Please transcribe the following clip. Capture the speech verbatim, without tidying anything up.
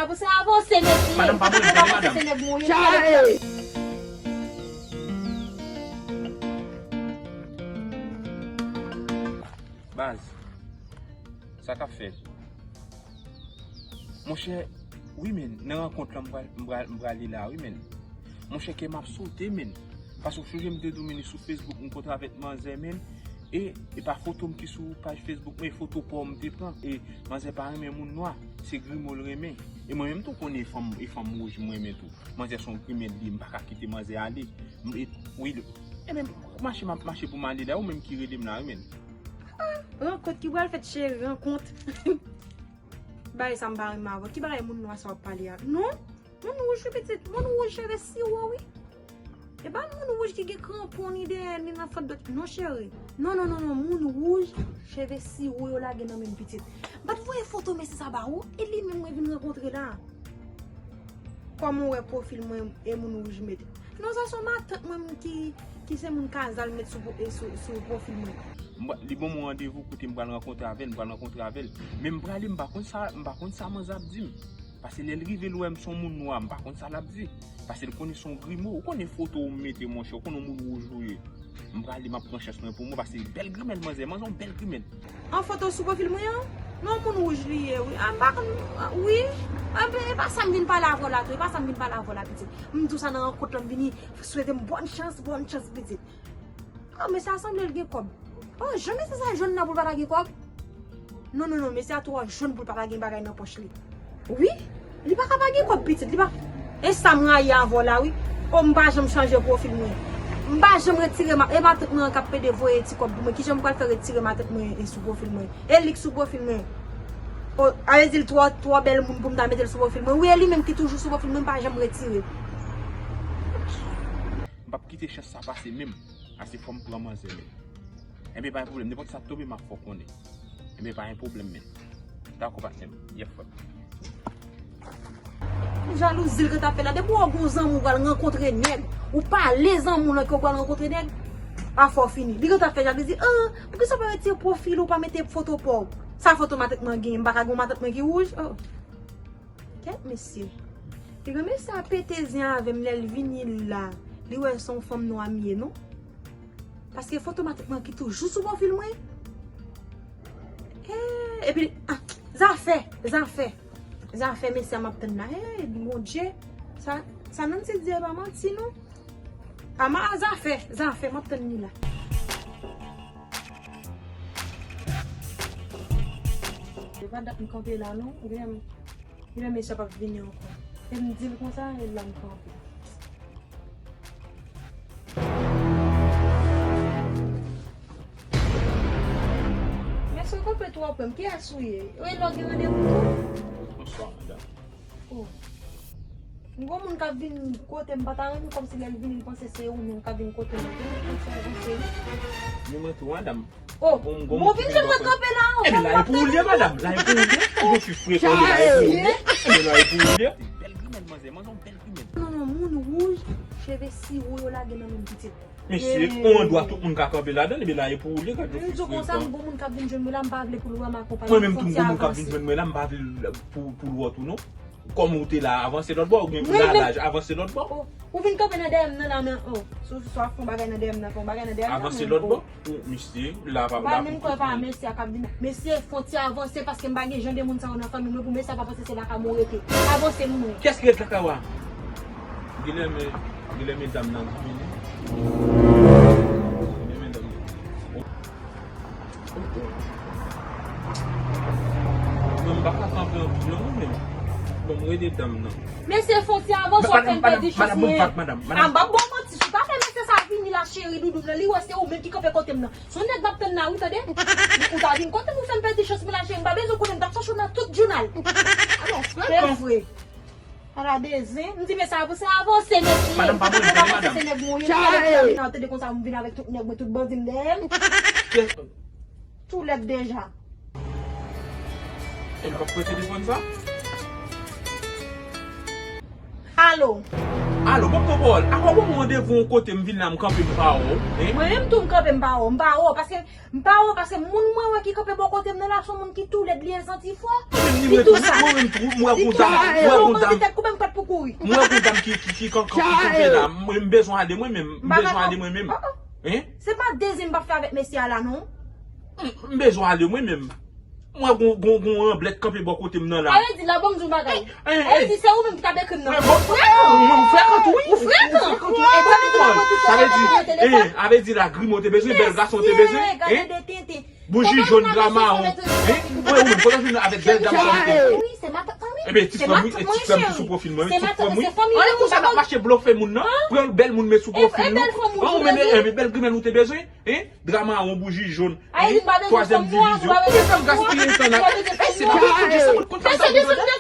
Avanse, avanse, mesye. Madanm, pa mwen, avanse, madanm. Se nèg mwen ye. Baz, sa k ap fèt? Monchè, wi, men, nan rankont lan, m pral, m pral, m prale la, wi, men. Monchè, kè m ap sote, men. Paske w sonje m te di w, men, sou Facebook, m kontre avèk manzè, men. E, e pa foto m ki sou paj Facebook mwen, e foto pa w m te pran. E manzè pa renmen moun nwa, se grimo l renmen. E mwen menm tou konnen e fanm, e fanm wouj m renmen tou. Manzè se yon grimèl li, m pa ka kite manzè ale. M, e, wi, le, e men, mache m ap mache pou m ale la, ou menm ki rele m la, wi, men. Ah, rankont ki pral fèt, cheri, rankont. Bagay sa m pa renmen avè w. Ki bagay moun nwa sa w ap pale a? Non? Moun wouj wi pitit, moun wouj cheve siwo wi. E pa moun wouj ki gen kranpon ni dèyè ni nan fòt dwèt. Non cheri. Non, non, non, non, moun wouj cheve siwo yo lage nan men m pitit. M pa t voye foto mesye sa ba ou, e li menm mwen vin rankontre la. Kòman w wè pwofil mwen e moun wouj mete? Non, sa se yon matant mwen ki, ki se moun Kazal met sou, sou, sou pwofil mwen. M, li ban m yon randevou kote m pral rankontre avè l, m pral rankontre avè l. Men m prale, m pa konn sa, m pa konn sa manzè ap di m. Paske lè l rive, l wè m se yon moun nwa, m pa konn sa l ap di. Paske l konnen se yon grimo. Ou konnen foto ou m mete, monchè, ou konnen yon moun wouj ou ye. M prale, m ap pran chans mwen pou mwen, paske bèl grimèl manzè, manzè yon bèl grimèl. An foto sou pwofil mwen an? Non, moun wouj li ye, wi. A, m pa konn, a, wi. A, men e pa sa m vin pale avè w la, tou. E pa sa m vin pale avè w la, pitit. M di w sa nan rankont lan, m vini swete m bòn chans, bòn chans, pitit. Oh, mesye a sanble l gen kòb. Oh, jan mesye sa jwenn nan pou l pa ta gen kòb? Non, non, non, mesye a twò jwenn pou l pa ta gen bagay nan pòch li. Wi, li pa ka pa gen kòb pitit, li pa. E sa m rayi avè w la, wi. Oh, m pa janm chanje pwofil mwen. M pa janm retire ma, e matant mwen an k ap pede voye ti kòb pou mwen. Kijan m pral fè retire matant mwen e sou pwofil mwen? E li k sou pwofil mwen. Oh, a vle di l twò, twò bèl moun pou m ta mete l sou pwofil mwen. Wi, e li menm ki toujou sou pwofil mwen, m pa janm retire. M p ap kite chans sa pase menm. Ase fò m pran manzè menm. Enben, pa gen pwoblèm. Nenpòt sa k tonbe, m ap fè w konnen. Enben, pa gen pwoblèm menm. Dakò, patnè m. Yè frè m. Jalouzi l gentan fè la. Depi w wè w gon zanmi, w pral rankontre nèg. Ou pale zanmi w lan ke w pral rankontre nèg. Afè w fini. Li gentan fè jalouzi. Ah, poukisa w pa retire pwofil ou, pa mete foto pa w? Sa foto matant mwen genyen? M pa ka gon matant mwen ki wouj? Oh. Kèt mesye. Li gen mesye a pete zen avè m lè l vini la. Li wè se yon fanm nwa m ye, non? Paske foto matant mwen ki toujou sou pwofil mwen. Eh, epi, ah, zafè, zafè. Zafè mesye a m ap tann la. Eh, Bondye. Sa, sa Nancy di a pa manti, non? Ama a zafè, zafè, m ap tann li la. Se pa dat m kanpe la, non. Ou gen Genlè mesye a p ap vini ankò. E m di l konsa, e la m kanpe. Mesye kanpe twò pre m. Kiyès ou ye? E lè w gen randevou tou? Bonswa, madanm. Oh. M gon moun k ap vin kote m, pa ta renmen kòmsi lè l vini, l panse se ou menm k ap vin kote m. Ou konn sa w panse, wi. Men mwen tou, madanm. Oh, bon, bon, bon, vin jwenn mwen kanpe la, oh. Ebyen, la e pou ou l ye, madanm. La e pou ou l ye. Ou gon fi frekan, la e pou ou l ye. Ebyen, la e pou ou l ye. Bèl grimèl, manzè. Manzè, yon bèl grimèl. Non, non, moun wouj, cheve siwo yo lage nan men m pitit. Mesye, eh, yon andwa tout moun ka kanpe ladan l, ebyen, la e pou ou l ye, gad yon fi frekan. M di w konsa, m gon moun k ap vin jwenn mwen la, m pa vle pou l wè m akonpaye. Mwen menm tou, m gon moun k ap vin jwenn mwen la, m pa vle pou, pou l wè w tou, non. Kòm ou te la, avanse lòt bò, ou gen pou lalaj, avanse lòt bò. Oh, ou vin kanpe nan dèyè m nan la, men, oh, si w, si w ap fè yon bagay nan dèyè m nan, fè yon bagay nan dèyè m nan, men, oh. Avanse lòt bò. Ou, mesye, la pa, la pou tout moun. Mesye, fon ti avanse, paske m pa gen jan de moun sa yo nan fanmi mwen, pou mesye a pa panse se lakay mwen w rete. Avanse, moun. Kiyès ki ret lakay ou a? Genlè men, genlè men dam nan ki vini. Genlè men dam nan. Oh. Mwen, m pa ka kanpe anpil non, mwen menm. Bon, m rele dam nan. Mesye, fon ti avanse, w ap fè m pèdi chans mwen. Madanm, madanm, madanm. A, m p ap ba w manti, si w ta fè mesye sa vini la, cheri doudou m nan, li wè se ou menm ki kanpe kote m nan. Se yon nèg m ap tann la, wi, tande. Ou ta vin kote m, ou fè m pèdi chans mwen la, cheri, m pa bezwen konnen, m t ap chache w nan tout jounal. Alò, frè, frè. Ala de zen. M di mesye avanse, avanse, mesye. Madanm, pa mwen, madanm. Se nèg mwen ye, m pa vin nan tande konsa, m vin avèk tout nèg mwen, tout bandi m dèyè m. Tou lèd deja. E l p ap pran telefòn sa? Alo. Alo, bon, bon, Pawòl, a w ban m randevou yon kote, m vin la, m kanpe, m pa wè w, hein? Mwen menm tou m kanpe m pa wè w, m pa wè w, paske m pa wè w, paske moun mwen wè ki kanpe bò kote m nan la, se yon moun ki tou lèd, li santi fò. Mwen menm, ni mwen tou, mwen menm tou, m wè gon dam, m wè gon dam, Tèt koupe m pèt pou kouri. m wè gon dam ki, ki, ki kan- ki kanpe la, mwen m bezwen ale mwen menm, m bezwen ale mwen menm, hein? Se pa dezyen m p ap fè avèk mesye a la non. M bezwen ale mwen menm. Mwen gon gon gon ranblèt kanpe bò kote m nan la. Ale di la, bon m di yon bagay. Hey, Ale hey. Di se ou menm ki ta dekri m nan. Mwen bon, mwen frekan tou wi. Ou frekan. Sa vle di, eh, a vle di la, griman w te bezwen, bèl gason w te bezwen, Gade hein? de tenten. Bouji jòn, dra mawon, hein? Mwen ou menm, kote w vin avèk bèl dam sa w te. Wi, se matant mwen wi. Ebyen, ti frè m wi, ti frè m ki sou pwofil mwen wi, ti frè m wi. Se matant mwen. Anlè konsa n ap mache blofe moun nan, pran bèl moun met sou pwofil nou. Ou menm, eh, bèl grimèl ou te bezwen, hein? Dra mawon, bouji jòn, hein? Twazyèm divizyon. Ou menm gaspiye tan nan. Eh, se pa pou koute sa, pou koute sa.